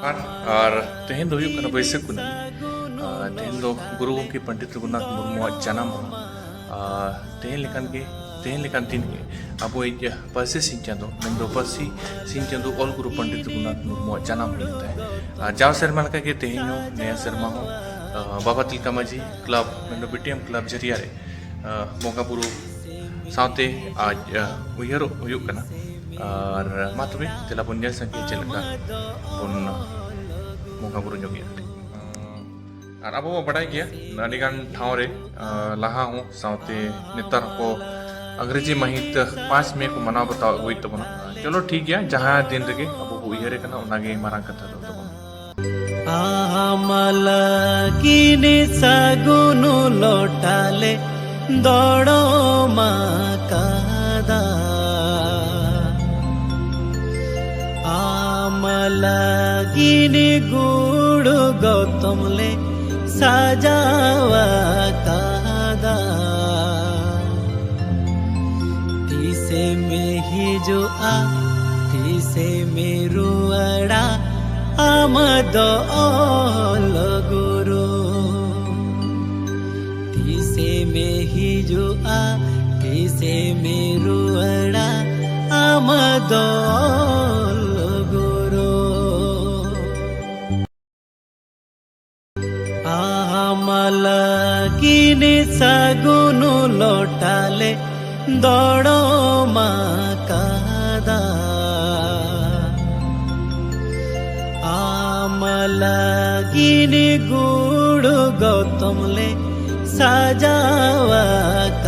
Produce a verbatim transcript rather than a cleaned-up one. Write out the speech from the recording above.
ᱟᱨ, ᱟᱨ ᱛᱮᱦᱮᱧ ᱫᱚ ᱦᱩᱭᱩᱜ ᱠᱟᱱᱟ ᱵᱟᱹᱭᱥᱟᱹᱠᱷ ᱠᱩᱱᱟᱹᱢᱤ᱾ ᱟᱨ ᱛᱮᱦᱮᱧ ᱫᱚ ᱜᱩᱨᱩ ᱜᱚᱢᱠᱮ ᱯᱚᱱᱰᱤᱛ ᱨᱚᱜᱷᱩᱱᱟᱛᱷ ᱢᱩᱨᱢᱩᱣᱟᱜ ᱡᱟᱱᱟᱢ ᱢᱟᱦᱟ᱾ ᱟᱨ ᱛᱮᱦᱮᱧ ᱞᱮᱠᱟᱱ ᱜᱮ, ᱛᱮᱦᱮᱧ ᱞᱮᱠᱟᱱ ᱫᱤᱱ ᱜᱮ ᱟᱵᱚᱭᱤᱡ ᱯᱟᱹᱨᱥᱤ ᱥᱤᱧ ᱪᱟᱸᱫᱚ, ᱢᱮᱱᱫᱚ ᱯᱟᱹᱨᱥᱤ ᱥᱤᱧ ᱪᱟᱸᱫᱚ ᱚᱞ ᱜᱩᱨᱩ ᱯᱚᱱᱰᱤᱛ ᱨᱚᱜᱷᱩᱱᱟᱛᱷ ᱢᱩᱨᱢᱩᱣᱟᱜ ᱡᱟᱱᱟᱢ ᱦᱩᱭ ᱞᱮᱱ ᱛᱟᱦᱮᱸᱫ᱾ ᱟᱨ ᱡᱟᱣ ᱥᱮᱨᱢᱟ ᱞᱮᱠᱟᱜᱮ ᱛᱮᱦᱮᱧ ᱦᱚᱸ, ᱱᱤᱭᱟᱹ ᱥᱮᱨᱢᱟ ᱦᱚᱸ, ᱟᱨ, ᱵᱟᱵᱟ ᱛᱤᱞᱠᱟ ᱢᱟᱹᱡᱷᱤ ᱠᱞᱟᱵᱽ, ᱢᱮᱱᱫᱚ ᱵᱤᱴᱤᱮᱢ ᱠᱞᱟᱵᱽ ᱡᱟᱹᱨᱤᱭᱟ ᱨᱮ, ᱟᱨ, ᱵᱚᱸᱜᱟ ᱵᱩᱨᱩ ᱥᱟᱶᱛᱮ ᱟᱡ, ᱟᱨ, ᱩᱭᱦᱟᱹᱨᱚᱜ ᱦᱩᱭᱩᱜ ᱠᱟᱱᱟ᱾ ᱟᱨ ᱢᱟ ᱛᱚᱵᱮ ᱫᱮᱞᱟ ᱵᱚᱱ ᱧᱮᱞ ᱥᱟᱸᱜᱮᱭᱟ ᱪᱮᱫ ᱞᱮᱠᱟ ᱵᱚᱱ ᱵᱚᱸᱜᱟ ᱵᱩᱨᱩ ᱧᱚᱜᱮᱜᱼᱟ᱾ ᱟᱨ ᱟᱵᱚ ᱵᱚ ᱵᱟᱰᱟᱭ ᱜᱮᱭᱟ, ᱟᱹᱰᱤᱜᱟᱱ ᱴᱷᱟᱶ ᱨᱮ, ᱟᱨ, ᱞᱟᱦᱟ ᱦᱚᱸ ᱥᱟᱶᱛᱮ ᱱᱮᱛᱟᱨ ᱦᱚᱸᱠᱚ ᱟᱝᱨᱮᱡᱤ ᱢᱟᱹᱦᱤᱛ ᱯᱟᱸᱪ ᱢᱮ ᱠᱚ ᱢᱟᱱᱟᱣ ᱵᱟᱛᱟᱣ ᱟᱹᱜᱩᱭᱮᱫ ᱛᱟᱵᱚᱱᱟ᱾ ᱪᱚᱞᱚ ᱴᱷᱤᱠ ᱜᱮᱭᱟ, ᱡᱟᱦᱟᱸ ᱫᱤᱱ ᱨᱮᱜᱮ ᱟᱵᱚ ᱵᱚ ᱩᱭᱦᱟᱹᱨᱮ ᱠᱟᱱᱟ, ᱚᱱᱟᱜᱮ ᱢᱟᱨᱟᱝ ᱠᱟᱛᱷᱟ ᱫᱚ ᱛᱟᱵᱚᱱ᱾ ᱟᱢ ᱞᱟᱹᱜᱤᱫ ᱥᱟᱹᱜᱩᱱ ᱞᱚᱴᱟᱞᱮ ᱫᱚᱲᱚᱢ ᱟᱠᱟᱫᱟ᱾ ᱟᱢ ᱞᱟᱹᱜᱤᱫ ᱜᱩᱲ ᱜᱚᱛᱚᱢ ᱞᱮ ᱥᱟᱡᱟᱣ ᱟᱠᱟᱫᱟ᱾ ᱛᱤᱥᱮᱢ ᱦᱤᱡᱩᱜᱼᱟ, ᱛᱤᱥᱮᱢ ᱨᱩᱣᱟᱹᱲᱟ, ᱟᱢ ᱫᱚ ᱚᱞ ᱜᱩᱨᱩ᱾ ᱛᱤᱥᱮᱢ ᱦᱤᱡᱩᱜᱼᱟ, ᱛᱤᱥᱮᱢ ᱨᱩᱣᱟᱹᱲᱟ, ᱟᱢ ᱫᱚ ᱚᱞ ᱜᱩᱨᱩ᱾ ᱟᱢ ᱞᱟᱹᱜᱤᱫ ᱥᱟᱹᱜᱩᱱ ᱞᱚᱴᱟᱞᱮ ᱫᱚᱲᱚᱢ ᱟᱠᱟᱫᱟ᱾ ᱟᱢ ᱞᱟᱹᱜᱤᱫ ᱜᱩᱲ ᱜᱚᱛᱚᱢ ᱞᱮ ᱥᱟᱡᱟᱣ ᱟᱠᱟᱫᱟ᱾